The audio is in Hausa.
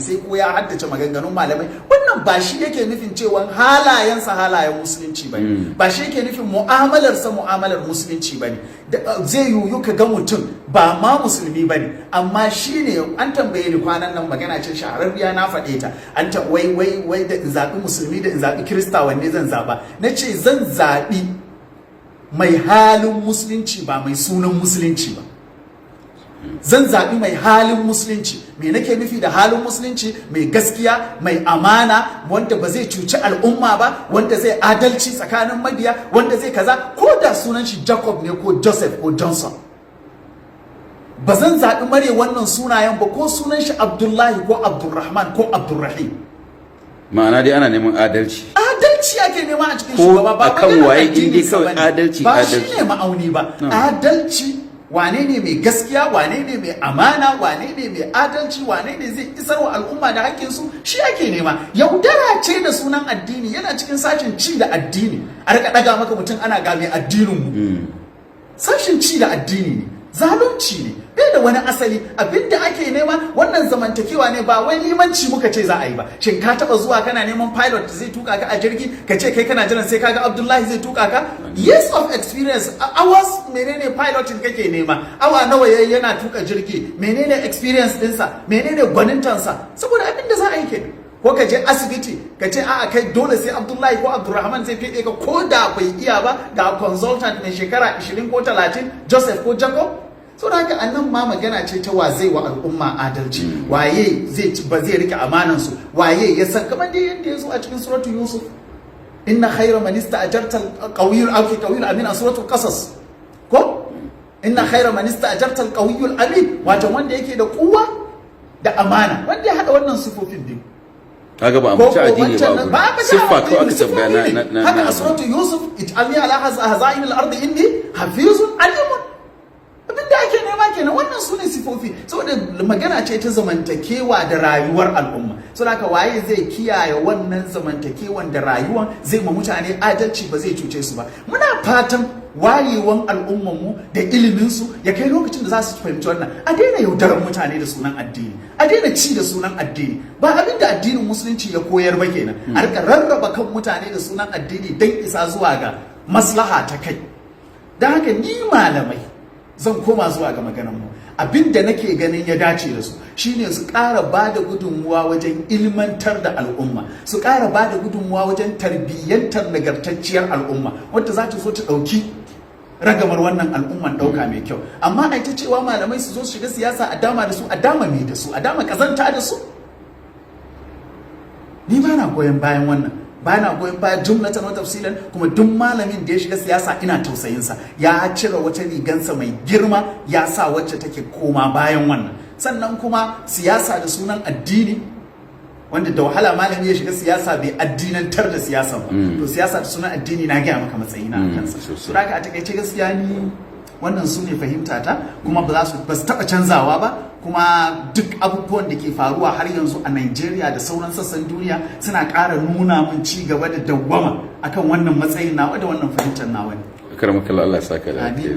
Hadisai ko ya haddace maganganun malamai, wannan ba shi yake nufin cewa halayensa halayen musulunci bane, ba shi yake nufin mu'amalarsa mu'amalar musulunci bane. Zai yiwu ka ga mutum ba ma musulmi bane, amma shine an tambaye ni kwanan nan, magana ce shahararriya, na faɗe ta, an ta wai wai wai da in zaɓi musulmi da in zaɓi Kirista, wanne zan zaɓa? Na ce zan zaɓi mai halin musulunci, ba mai sunan musulunci ba. Zan zaɓi mai halin musulunci. Me nake nufi da halin musulunci? Mai gaskiya, mai amana, wanda ba zai cuci al'umma ba, wanda zai adalci tsakanin mabiya, wanda zai kaza, ko da sunan shi Jacob ne ko Joseph ko Johnson. Ba zan zaɓi mare wannan sunayen ba, ko sunan shi Abdullahi ko Abdulrahman ko Abdulrahim. Ma'ana dai ana neman adalci. Adalci ake nema a cikin Ko shugaba, ba akan maganar waye, in dai addininsa kawai bane. Adalci, Ba adalci. shi ne ma'auni ba. Adalci, wane ne mai gaskiya, wane ne mai amana, wane ne mai adalci, wane ne zai isar wa al'umma da hakkinsu, shi ake nema. Yaudara ce da sunan addini, yana cikin sashen ci da addini. A rika daga maka mutum ana ga mai addinin mu, sashen ci da addini ne, zalunci ne, bai da wani asali. Abinda ake nema wannan zamantakewa ne, ba wai limanci muka ce za a yi ba. Shin ka taba zuwa kana neman pilot da zai tuka ka a jirgi, ka ce kai kana jiran sai kaga Abdullahi zai tuka ka? Years of experience, hours, menene piloting kake nema? Awa nawa yayi yana tuka jirgi? Menene experience dinsa? Menene gwanintansa? Saboda abinda za a yi kenan. Ko ka je asibiti ka ce a'a, kai dole sai Abdullahi ko Abdulrahman zai fede ka, ko da bai iya ba, ga consultant mai shekara 20 ko 30, Joseph ko Jacob. So da haka annan ma magana ce ta wa zai wa al'umma adalci, waye zai ba zai rike amanan su, waye ya san, kamar dai yadda ya zo a cikin Suratu Yusuf, "Inna khayra man ista'jarta al-qawiyyul aw qawiyyul amin", a Suratul Qasas ko, "Inna khayra man ista'jarta al-qawiyyul amin", wato wanda yake da kuwa da amana, wanda ya hada wannan sifofin biyu. Kaga ba a Ko mace addini ba wancan a ba gurin. ba. Siffa ko aka tambaya na Haka a Suratu Yusuf, "Ij'alni ala khaza'in al-ardi inni hafizun alimun". Abinda ake nema kenan, wannan su ne sifofi, saboda magana ce ta zamantakewa da rayuwar al'umma. Saboda haka waye zai kiyaye wannan zamantakewan da rayuwan, zai ma mutane adalci, ba zai cuce su ba? Muna fatan wayewan al'ummanmu da iliminsu ya kai lokacin da za su fahimci wannan. A daina yaudarar mutane da sunan addini, a daina ci da sunan addini. Ba abin da addinin musulunci ya koyar ba kenan, a rika rarraba kan mutane da sunan addini don isa zuwa ga maslaha ta kai. Don haka ni malamai, zan koma zuwa ga maganarmu, abin da nake ganin ya dace da su shine su ƙara ba da gudunmuwa wajen ilmantar da al'umma, su ƙara ba da gudunmuwa wajen tarbiyyantar nagartacciyar al'umma wadda za ta zo ta ɗauki ragamar wannan al'umman ɗauka mai kyau. Amma a ta cewa malamai su zo su shiga siyasa, a dama da su, a dama mai da su, a dama kazanta da su, ni ba na goyon bayan wannan, ba na goyon bayan jumlatan wa tafsilan. Kuma duk malamin da ya shiga siyasa ina tausayinsa, ya cire wata rigansa mai girma ya sa wacce take koma bayan wannan. Sannan kuma siyasa da sunan addini, wanda da wahala malami ya shiga siyasa bai addinantar da siyasa ba, to siyasa da sunan addini, na gaya maka matsayina a kansa. Haka a takaice gaskiya ni wannan su ne fahimta ta, kuma ba su taɓa canzawa ba. Kuma duk abubuwan da ke faruwa har yanzu a Nigeria da sauran sassan duniya suna ƙara nuna mun ci gaba da dawwama akan wannan matsayin nawa da wannan fahimtar nawa ne. Karamakallah, Allah ya saka da Amin. alheri.